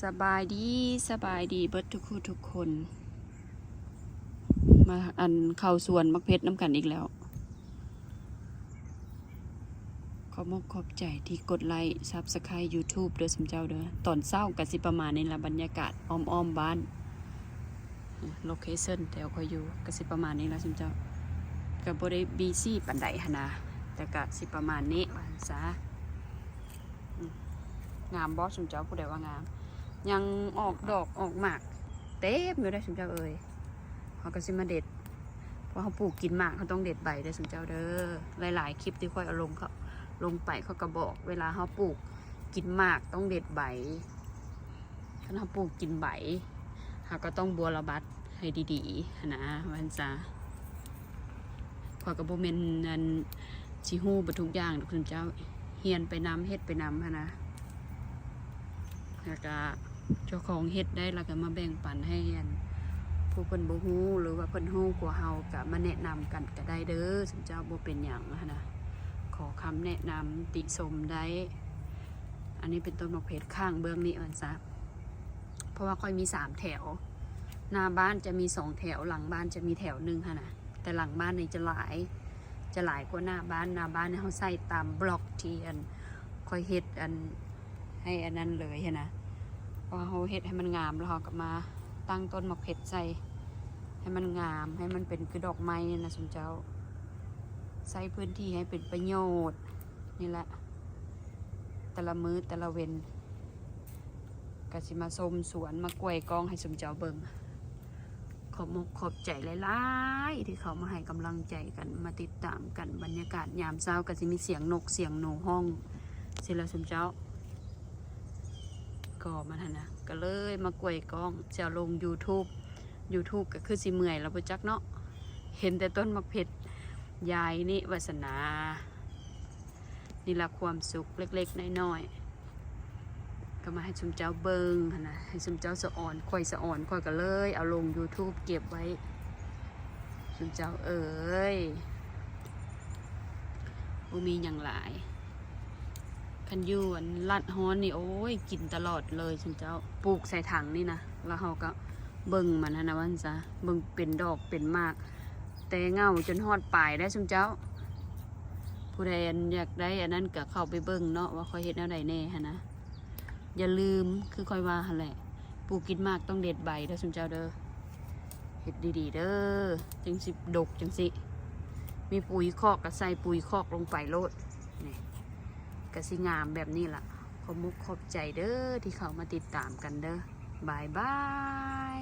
ສະບາຍດີ ສະບາຍດີເບິດທຸກຜູ້ທຸກຄົນ ມາ ອັນ ເຂົ້າສວນໝາກເຜັດນຳກັນອີກແລ້ວ. ຂອບອົກຂອບໃຈທີ່ກົດໄລ້ Subscribe YouTube ເດີຊຸມເຈົ້າເດີ. ຕອນເຊົ້າກະຊິປະມານນີ້ລະ ບັນຍາກາດອ້ອມໆບ້ານ ໂລເຄຊັນແຖວຂ້ອຍຢູ່ກະຊິປະມານນີ້ລະຊຸມເຈົ້າ. ກະບໍ່ໄດ້ບີຊີປານໃດຫັ້ນນະ ແຕ່ກະຊິປະມານນີ້ວ່າຊັ້ນຊະ. ອືມ ງາມບໍ່ຊຸມເຈົ້າ? ຜູ້ໃດວ່າງາມ? ຍັງອອກດອກອອກໝາກເຕັມຢູ່ເດ້ຊຸມເຈົ້າເອີຍ. ເຮົາກະຊິມາເດັດ ເພາະເຮົາປູກກິນໝາກ ເຮົາຕ້ອງເດັດໃບເດີຊຸມເຈົ້າເດີ. ຫຼາຍໆຄລິບທີ່ຂ້ອຍເອົາລົງ ເຂົາ ລົງໄປ ເຂົາກະບອກ ເວລາເຮົາປູກກິນໝາກຕ້ອງເດັດໃບ. ຄັນເຮົາປູກກິນໃບ ເຮົາກະຕ້ອງບົວລະບັດໃຫ້ດີໆຫັ້ນນະ ວ່າຊັ້ນຊະ. ຂ້ອຍກະບໍ່ແມ່ນ ອັນ ຊິຮູ້ເບິດທຸກຢ່າງດອກຊຸມເຈົ້າ ຮຽນໄປນຳ ເຮັດໄປນຳຫັ້ນນະ. ແລ້ວກະເຈົ້າຂອງເຮັດໄດ້ ແລ້ວກະມາແບ່ງປັນໃຫ້ ອັນ ຜູ້ເພິ່ນບໍ່ຮູ້ ຫຼືວ່າເພິ່ນຮູ້ກວ່າເຮົາ ກະມາແນະນຳກັນກະໄດ້ເດີຊຸມເຈົ້າ ບໍ່ເປັນຫຍັງຫັ້ນນະ. ຂໍຄຳແນະນຳຕິຊົມໄດ້. ອັນນີ້ເປັນຕົ້ນໝາກເຜັດຂ້າງເບື້ອງນີ້ວ່າຊັ້ນຊະ ເພາະວ່າຂ້ອຍມີສາມແຖວ ໜ້າບ້ານຈະມີສອງແຖວ ຫຼັງບ້ານຈະມີແຖວໜຶ່ງຫັ້ນນະ. ແຕ່ຫຼັງບ້ານນີ້ຈະຫຼາຍ ຈະຫຼາຍກວ່າໜ້າບ້ານ. ໜ້າບ້ານນີ້ເຮົາໃສ່ຕາມບລັອກທີ່ ອັນ ຂ້ອຍເຮັດ ອັນ ໃຫ້ອັນນັ້ນເລີຍຫັ້ນນະ. ເພາະເຮົາເຮັດໃຫ້ມັນງາມ ແລ້ວເຮົາກະມາຕັ້ງຕົ້ນໝາກເຜັດໃສ່ໃຫ້ມັນງາມ ໃຫ້ມັນເປັນຄືດອກໄມ້ຫັ້ນນະຊຸມເຈົ້າ. ໃຊ້ພື້ນທີ່ໃຫ້ເປັນປະໂຫຍດນີ້ແຫຼະ ແຕ່ລະມື້ແຕ່ລະເວັນ. ກະຊິມາຊົມສວນ ມາກວຍກ້ອງໃຫ້ຊຸມເຈົ້າເບິ່ງ. ຂອບອົກຂອບໃຈຫຼາຍໆທີ່ເຂົ້າມາໃຫ້ກຳລັງໃຈກັນ ມາຕິດຕາມກັນ. ບັນຍາກາດຍາມເຊົ້າກະຊິມີສຽງນົກສຽງໜູຮ້ອງຊີ້ແຫຼະຊຸມເຈົ້າ. ກໍມັນຫັ້ນນະ ກະເລີຍມາກວຍກ້ອງ ຊິເອົາລົງ YouTube YouTube ກະຄືຊິເມື່ອຍລະບໍ່ຈັກເນາະ ເຫັນແຕ່ຕົ້ນໝາກເຜັດ. ຍາຍນິວາສະໜາ ນີ້ລະຄວາມສຸກເລັກໆນ້ອຍໆ ກະມາໃຫ້ຊຸມເຈົ້າເບິ່ງຫັ້ນນະ ໃຫ້ຊຸມເຈົ້າສະອອນ ຂ້ອຍສະອອນ ຂ້ອຍກະເລີຍເອົາລົງ YouTube ເກັບໄວ້. ຊຸມເຈົ້າເອີຍ ບໍ່ມີຫຍັງຫຼາຍ. ຄັນຢູ່ ອັນ ລັດຮ້ອນນີ້ ໂອ້ຍ ກິນຕະຫຼອດເລີຍຊຸມເຈົ້າ. ປູກໃສ່ຖັງນີ້ນະ ແລ້ວເຮົາກະເບິ່ງມັນຫັ້ນນະ ວ່າຊັ້ນຊະ ເບິ່ງເປັນດອກເປັນໝາກ ແຕ່ເຫງົ້າຈົນຮອດປາຍໄດ໋ຊຸມເຈົ້າ. ຜູ້ໃດ ອັນ ຢາກໄດ້ອັນນັ້ນກະເຂົ້າໄປເບິ່ງເນາະ ວ່າຂ້ອຍເຮັດແນວໃດແດ່ຫັ້ນນະ. ຢ່າລືມ ຄືຂ້ອຍວ່າຫັ້ນແຫຼະ ປູກກິນໝາກຕ້ອງເດັດໃບເດີຊຸມເຈົ້າເດີ. ເຮັດດີໆເດີ ຈັ່ງຊິດົກຈັ່ງຊີ້. ມີປຸ໋ຍຄອກກະໃສ່ປຸ໋ຍຄອກລົງໄປໂລດ. ນີ້ກະຊິງາມແບບນີ້ລະ. ຂອບມຸກຂອບໃຈເດີທີ່ເຂົ້າມາຕິດຕາມກັນເດີ. ບາຍບາຍ.